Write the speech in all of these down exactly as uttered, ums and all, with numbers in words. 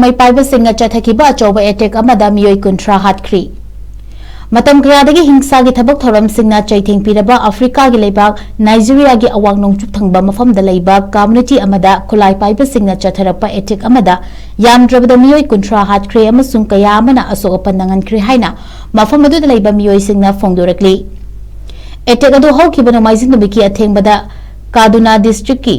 ꯃꯩ ꯄꯥꯏꯕꯁꯤꯡꯅ ꯆꯠꯊꯈꯤꯕ ꯑꯆꯧꯕ ꯑꯦꯇꯦꯛ ꯑꯃꯗ ꯃꯤꯑꯣꯏ ꯀꯨꯟꯊ꯭ꯔꯥ ꯍꯥꯠꯈ꯭ꯔꯤ꯫ ꯃꯇꯝ ꯀꯌꯥꯗꯒꯤ ꯍꯤꯡꯁꯥꯒꯤ ꯊꯕꯛ ꯊꯧꯔꯝꯁꯤꯡꯅ ꯆꯩꯊꯦꯡ ꯄꯤꯔꯕ ꯑꯐ꯭ꯔꯤꯀꯥꯒꯤ ꯂꯩꯕꯥꯛ ꯅꯥꯏꯖꯤꯔꯤꯌꯥꯒꯤ ꯑꯋꯥꯡ ꯅꯣꯡꯆꯨꯞ ꯊꯪꯕ ꯃꯐꯝꯗ ꯂꯩꯕ ꯀꯝꯃ꯭ꯌꯨꯅꯤꯇꯤ ꯑꯃꯗ ꯈꯨꯠꯂꯥꯏ ꯄꯥꯏꯕꯁꯤꯡꯅ ꯆꯠꯊꯔꯛꯄ ꯑꯦꯇꯦꯛ ꯑꯃꯗ ꯌꯥꯝꯗ꯭ꯔꯕꯗ ꯃꯤꯑꯣꯏ ꯀꯨꯟꯊ꯭ꯔꯥ ꯍꯥꯠꯈ꯭ꯔꯦ ꯑꯃꯁꯨꯡ ꯀꯌꯥ ꯑꯃꯅ ꯑꯁꯣꯛ ꯑꯄꯟ ꯅꯪꯍꯟꯈ꯭ꯔꯦ ꯍꯥꯏꯅ ꯃꯐꯝ ꯑꯗꯨꯗ ꯂꯩꯕ ꯃꯤꯑꯣꯏꯁꯤꯡꯅ ꯐꯣꯡꯗꯣꯔꯛꯂꯤ꯫ ꯑꯦꯇꯦꯛ ꯑꯗꯨ ꯍꯧꯈꯤꯕ ꯅꯣꯡꯃꯥꯏꯖꯤꯡ ꯅꯨꯃꯤꯠꯀꯤ ꯑꯊꯦꯡꯕꯗ ꯀꯥꯗꯨꯅꯥ ꯗꯤꯁꯇ꯭ꯔꯤꯛꯀꯤ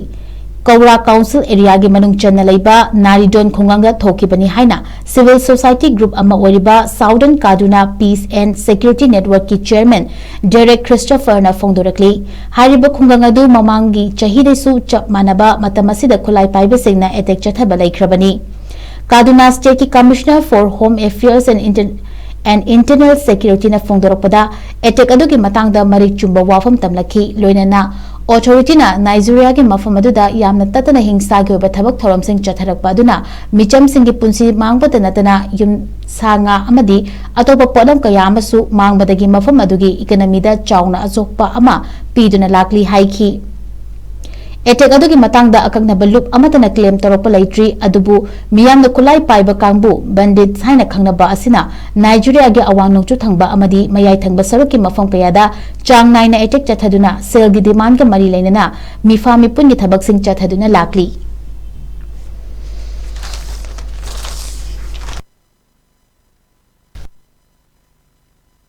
ꯀꯧꯔꯥ ꯀꯥꯎꯟꯁꯤꯜ ꯑꯦꯔꯤꯌꯥꯒꯤ ꯃꯅꯨꯡ ꯆꯟꯅ ꯂꯩꯕ ꯅꯥꯔꯤꯗꯣꯟ ꯈꯨꯡꯒꯪꯗ ꯊꯣꯛꯈꯤꯕꯅꯤ ꯍꯥꯏꯅ ꯁꯤꯚꯤꯜ ꯁꯣꯁꯥꯏꯇꯤ ꯒ꯭ꯔꯨꯞ ꯑꯃ ꯑꯣꯏꯔꯤꯕ southern Kaduna peace and security ꯅꯦꯠꯋꯔꯛꯀꯤ ꯆꯦꯌꯔꯃꯦꯟ ꯗꯦꯔꯦꯛ ꯈ꯭ꯔꯤꯁꯇꯣꯐꯔꯅ ꯐꯣꯡꯗꯣꯔꯛꯂꯤ꯫ ꯍꯥꯏꯔꯤꯕ ꯈꯨꯡꯒꯪ ꯑꯗꯨ ꯃꯃꯥꯡꯒꯤ ꯆꯍꯤꯗꯁꯨ ꯆꯞ ꯃꯥꯟꯅꯕ ꯃꯇꯝ ꯑꯁꯤꯗ ꯈꯨꯠꯂꯥꯏ ꯄꯥꯏꯕꯁꯤꯡꯅ ꯑꯦꯇꯦꯛ ꯆꯠꯊꯕ ꯂꯩꯈ꯭ꯔꯕꯅꯤ꯫ ꯀꯥꯗꯨꯅꯥ ꯁ꯭ꯇꯦꯠꯀꯤ commissioner for home affairs and inter-, and internal ꯁꯦꯀ꯭ꯌꯨꯔꯤꯇꯤꯅ ꯐꯣꯡꯗꯣꯔꯛꯄꯗ, ꯑꯦꯇꯦꯛ ꯑꯗꯨꯒꯤ ꯃꯇꯥꯡꯗ ꯃꯔꯤꯛ ꯆꯨꯝꯕ ꯋꯥꯐꯝ ꯇꯝꯂꯛꯈꯤ꯫ ꯂꯣꯏꯅꯅ ꯑꯣꯊꯣꯔꯤꯇꯤꯅ ꯅꯥꯏꯖꯤꯔꯤꯌꯥꯒꯤ ꯃꯐꯝ ꯑꯗꯨꯗ ꯌꯥꯝꯅ ꯇꯠꯇꯅ ꯍꯤꯡꯁꯥꯒꯤ ꯑꯣꯏꯕ ꯊꯕꯛ ꯊꯧꯔꯝꯁꯤꯡ ꯆꯠꯊꯔꯛꯄ ꯑꯗꯨꯅ ꯃꯤꯆꯝꯁꯤꯡꯒꯤ ꯄꯨꯟꯁꯤ ꯃꯥꯡꯕꯇ ꯅꯠꯇꯅ ꯌꯨꯝ, ꯁꯥ ꯉꯥ ꯑꯃꯗꯤ ꯑꯇꯣꯞꯄ ꯄꯣꯠꯂꯝ ꯀꯌꯥ ꯑꯃꯁꯨ ꯃꯥꯡꯕꯗꯒꯤ ꯃꯐꯝ ꯑꯗꯨꯒꯤ ꯏꯀꯅꯃꯤꯗ ꯆꯥꯎꯅ ꯑꯁꯣꯛꯄ ꯑꯃ ꯄꯤꯗꯨꯅ ꯂꯥꯛꯂꯤ ꯍꯥꯏꯈꯤ꯫ ꯑꯦꯇꯦꯛ ꯑꯗꯨꯒꯤ ꯃꯇꯥꯡꯗ ꯑꯀꯛꯅꯕ ꯂꯨꯞ ꯑꯃꯠꯇꯅ ꯀ꯭ꯂꯦꯝ ꯇꯧꯔꯛꯄ ꯂꯩꯇ꯭ꯔꯤ, ꯑꯗꯨꯕꯨ ꯃꯤꯌꯥꯝꯅ ꯈꯨꯠꯂꯥꯏ ꯄꯥꯏꯕ ꯀꯥꯡꯕꯨ ꯕꯟꯗꯤꯠꯁ ꯍꯥꯏꯅ ꯈꯪꯅꯕ ꯑꯁꯤꯅ ꯅꯥꯏꯖꯤꯔꯤꯌꯥꯒꯤ ꯑꯋꯥꯡ ꯅꯣꯡꯆꯨꯞ ꯊꯪꯕ ꯑꯃꯗꯤ ꯃꯌꯥꯏ ꯊꯪꯕ ꯁꯔꯨꯛꯀꯤ ꯃꯐꯝ ꯀꯌꯥꯗ ꯆꯥꯡ ꯅꯥꯏꯅ ꯑꯦꯇꯦꯛ ꯆꯠꯊꯗꯨꯅ ꯁꯦꯜꯒꯤ ꯗꯤꯃꯥꯟꯒ ꯃꯔꯤ ꯂꯩꯅꯅ ꯃꯤꯐꯥ ꯃꯤꯄꯨꯟꯒꯤ ꯊꯕꯛꯁꯤꯡ ꯆꯠꯊꯗꯨꯅ ꯂꯥꯛꯂꯤ꯫